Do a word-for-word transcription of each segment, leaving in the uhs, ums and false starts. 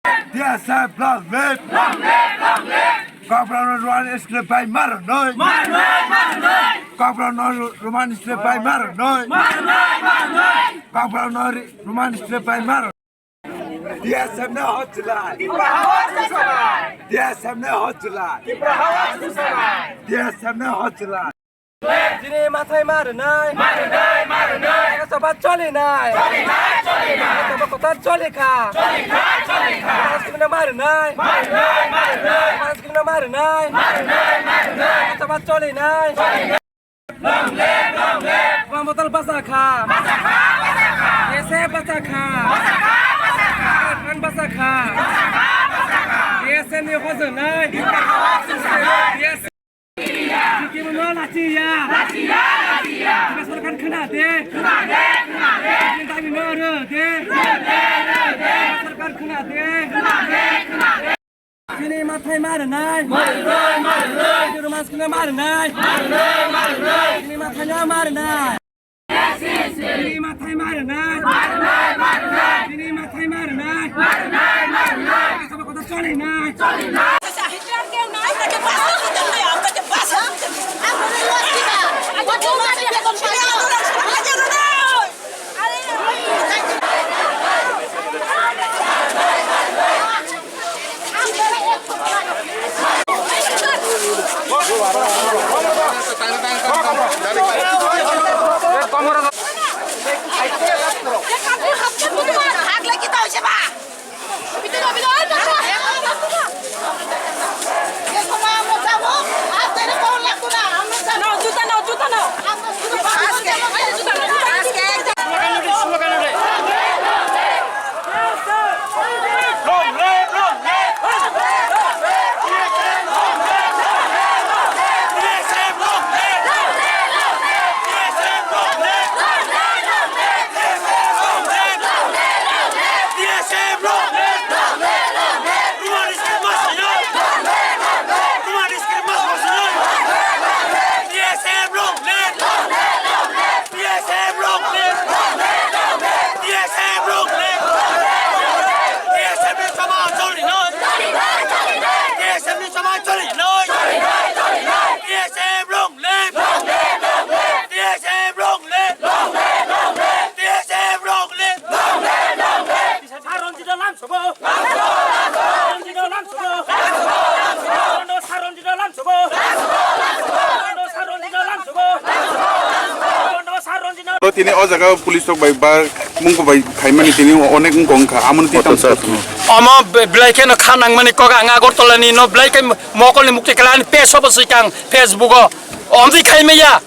D S F long live! Long live! Long live! Kokborok no Roman script bai maranoi! Maranoi! Maranoi! Kokborok no Roman script bai maranoi! Maranoi! Maranoi! Kokborok no Roman script bai maranoi! D S F no hojlai! Tipra hawa susanai! D S F no hojlai! Tipra hawa susanai! D S F no hojlai! Chini mathai maranai. Maranai, maranai. Chapa choli nai. Choli nai, choli nai. Chapa kotor choli kha. Choli kha, choli kha. Chapa sikna maranai. Maranai, maranai. Chapa sikna maranai. Maranai, maranai. Chapa choli nai. Choli nai. Long live, long live. Chapa motal basa kha. Basa kha, basa kha. Ese basa kha. Basa kha, basa kha. Kan basa kha. Basa kha, basa kha. Ese ni hozo nai. Yes. Sikimno lachiya. Lachiya, lachiya. Jibra sarkar khna de. Khna de, khna de. Jibra dabi no ro de. Ro de, ro de. Jibra sarkar khna de. Khna de, khna de. Chini mathai maranai. Maranai, maranai. Chini maskna maranai. Maranai, maranai. Chini mathai no maranai. Chini mathai maranai. Chini mathai maranai. Chapa kotha choli nai. T S F long live! T S F long live! T S F long live! T S F ni chama choli noi! T S F ni chama choli noi! T S F long live! T S F long live! T S F long live! Saronjito lam sobo! Saronjito lam sobo! Saronjito lam sobo! Tini o jaga police rok bai ba mungko bai khaimani tini onek wngkha, amoni twi tamo. Omo belai kheno kha nangmani kok ang Agartala ni no belai khe mokol ni mukti kala ani page o bo swikang Facebook o omtwi khaimaya.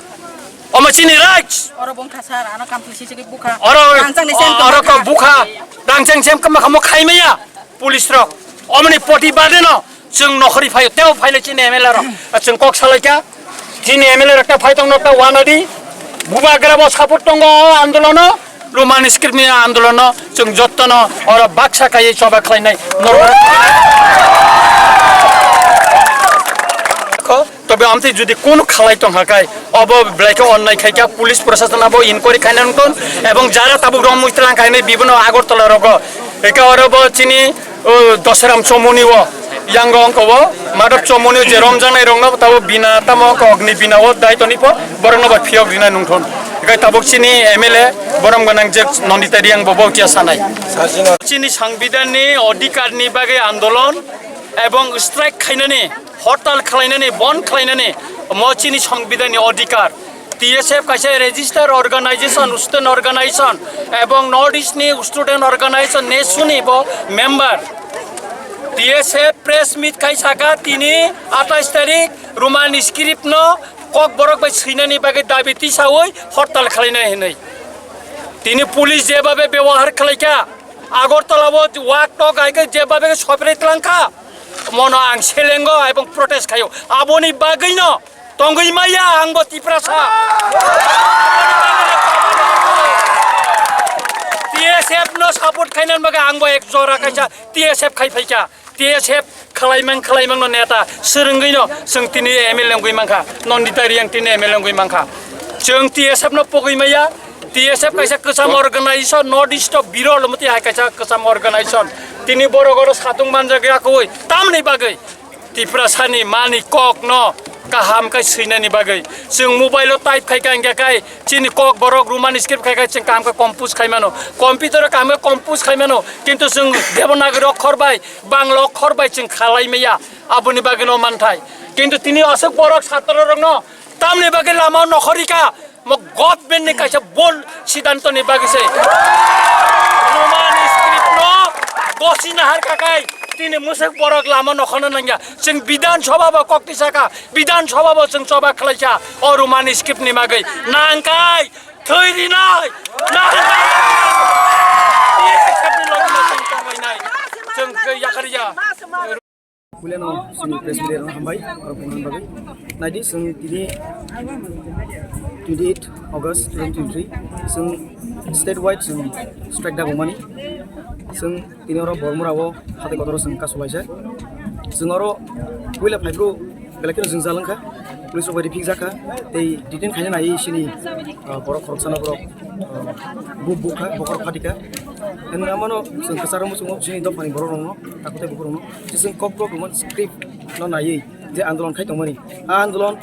Omo chini rights. Oro bongkha sir, ano kamthwi sisiri bukha. Oro, rangchang ni sem oro kama ko kha. Bukha. Rangchang sem kama kamo khaimaya. Police rok. Omoni poti bade no. Chwng nokhori phaio, teo phaile chini M L A rok. Chwng kok salaikha. Chini M L A rok ta phai tong no ta wanadi. Bubagra bo support tongo o andolono. Roman script ni andolono. Chwng jottono oro baksa kaiye choba khlainai. Norok. Ko Tobe amtwi jodi kono khalai tongkha khai, obo belai khe onnai khaikha, police proshashan abo inquiry khaina wngkon, ebong jara tabuk romwi tlang khainai bibono Agartala rogo. Eka oro bo chini, o, Dosaram Chomoni o, yango wngkha o, Madhab Chomoni o je romjaknai rokno tabo bina tamo wngkha Agni bina o dai toni pho, borokno bo phiyok rina nungthon. Eka tabuk chini M L A borom gwnang je Nandita Reang bo bo kiya sanai. Chini Sangbidan ni odhikar ni bagwi andolon ebong strike khainani, hortal khlainani, bon khlainani, omo chini Sangbidan ni odhikar. T S F kaisa register organization, student organization, ebong North East ni student organization, nesu ni bo member. T S F press meet khai saka tini atais tarik Roman script no Kokborok bai swinani bagwi dabi tisawi hortal khlainai hinwi. Tini police jebabe bebohar khlaikha, Agartala o wak tok hai khe jebabe sopre tlangkha. Mono ang selengo ebong protest khaio. Aboni bagwino tongwi maya angbo Tiprasa. T S F no support khainani bagwi angbo ek jora kaisa T S F khai phaikha. T S F khwlaimang khwlaimang no neta swrwngwi no chwng tini M L A wngwi mankha. Nandita Reang tini M L A wngwi mankha. Chwng T S F no pogwi maya. T S F kaisa kwcham organization, North East o birol mwtwi hai kaisa kwcham organization. Tini borok oro satung manjak ya koi, tamni bagwi Tiprasani mani kokno kaham khe swinani bagwi. Chwng mobile o type khai kha, hingkha khe chini kok borok Roman script khai kha, chwng kaham khe compose khai mano. Computer o kaham khe compose khai mano, kintu chwng Devanagari okhor bai, Bangla okhor bai chwng khalai maya. Aboni bagwi no manthai. Kintu tini aswk borok satro rokno tamni bagwi lama o nokhorika. Mo government ni kaisa bol siddhanto ni bagwi se. Roman script no gosi nahar kakai tini musuk borok lama nokhorna nangya. Chwng Bidhan Sabha bo kok tisaka, Bidhan Sabha bo chwng choba khlaisa o Roman script ni bagwi. Nangkai thwi rinai. Nangkai. T S F ni logi no chwng tonglainai. Chwng khe yakarya. Puilano chini press media rok hambai, aro phone bagwi. Naidi chwng tini twenty eight August twenty twenty three chwng state wide chwng strike dagomani. Chwng tini oro Bormura o hatai kotor chwng kasulaisa. Chwng oro puila phaiphru belai kheno jwngjal wngkha. Police rok bai riphijakkha tei detain khaina nai chini, ah, borok khoroksano borok, ah, bu-, bukha, bokhorok phatikha. Hwnwi amano chwng kwcharo muchungo chini dophani borok rokno, takhuk tei bukhuk rokno. Chwng kokborok Roman script no naiwi je andolon khai tongmani, a andolon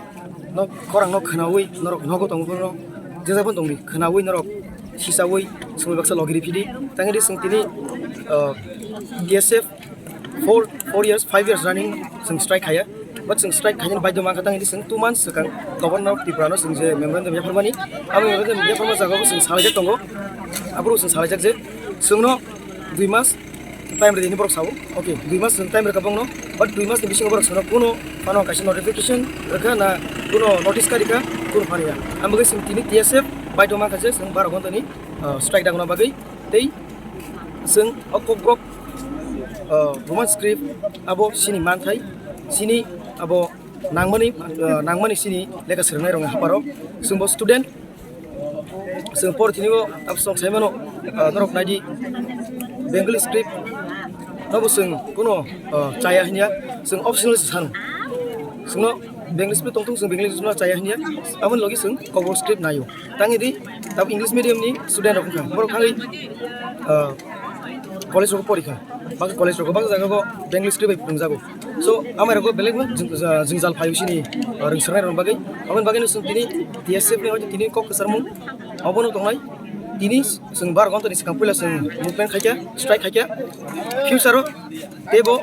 no khorang no khwnawi norok nogo tongo phano jesa phano tongdi khwnawi norok sisawi sumui baksa logi riphidi. Tangdi chwng tini, ah, T S F four, four years, five years running chwng strike khaya. But chwng strike khainani baidhyo mankha, tangdi chwng two months swkang Governor of Tripura no chwng je memorandum yapharmani, abo memorandum yapharma jagao chwng salaijak tongo. Aphuru chwng salaijak je chwngno dui mas time rwdi hinwi borok sao. Okay, dui mas chwng time rwkha bongno, but dui mas ni bisingo borok chwngno kuno phano kaisa notification rwkha na kuno notice ka rikha, kuno phano ya. Ang bagwi chwng tini T S F baidhyo mankha je chwng baro ghontani, ah, strike dagna bagwi tei chwng o kokborok, ah, Roman script abo chini manthai, chini abo nangmani, ah, nangmani chini lekha swrwngnai rokni haparo chwngbo student. Chwng por tini o abo chwng sai mano, ah, norok naidi Bengali script nobo chwng kuno, ah, chaya hinya, chwng optional se sano. Chwngno Bengali script tongthung, chwng Bengali script no chaya hinya, aboni logi chwng kokborok script naio. Tangdi tabuk English medium ni student rok wngkha, borok thangwi, ah, college rok porikha, bak college rok bak jaga go Bengali script bai phwrwngjago. So amai rok belai no jing-, ja-, jingjal phaio chini, ah, rwngsarnai rok bagwi. Aboni bagwi no chwng tini T S F ni hoite tini kok kwcharmung obono tongnai. Tini chwng baro ghonta ni swkang puila chwng movement khaikha, strike khaikha. Future o teibo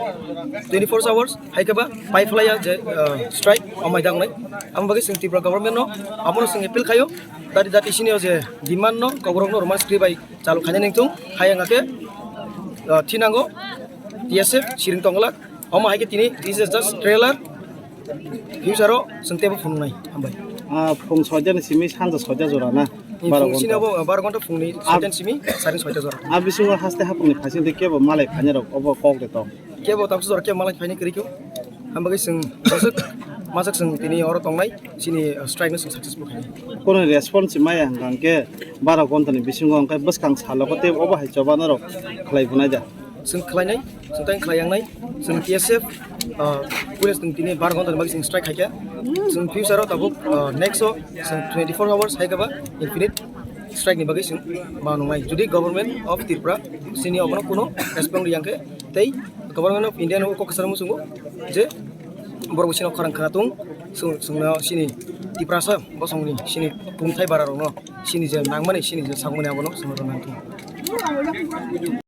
twenty four hours haikhe ba pai phlaiya je, ah, strike amai dangnai. Aboni bagwi chwng Tripura government no abono chwng appeal khaio. Dati dati sini o je demand no kokborok no Roman script bai chalu khaina nengtung, hai wngkha khe, ah, thinango T S F siring tongla. Omo hai khe tini this is just trailer. Future o chwng teibo phunuknai. Hambai. Ah, phung soita ni simi sanja soita jora na? Ni baro phung sini ghonta. Abo baro ghonta phungni soita ni simi sari soita jora. A bisingo haste hapungni phaising tei kebo malai phainai rok obo kok de tong. Kebo tabuk jora kebo malai phainai kwrwi kho. Hambai chwng bwswk majak chwng tini oro tongnai. Chini, uh, strike no chwng successful khainai. Kono response maya hwnkha hwnkhe baro ghonta ni bisingo hwnkhe bwskang salo khe tei obo hai choba norok khlai phunai da? Chwng khlainai, chwng tei khlai yangnai. Chwng T S F, uh, police chwng tini baro ghonta ni bagwi chwng strike khaikha. Chwng future o tabuk, uh, next o chwng twenty four hours hai khe ba infinite strike ni bagwi chwng ma nungnai. Jodi government of Tripura chini obono kuno response riyang khe tei Government of India no kok kwcharo muchungo je borok bisino khorang khwna tung, chwng, chwngno chini Tiprasa bosongni chini kungthai bara rokno chini je nangmani chini je sakmani abono chwng rw nang thung.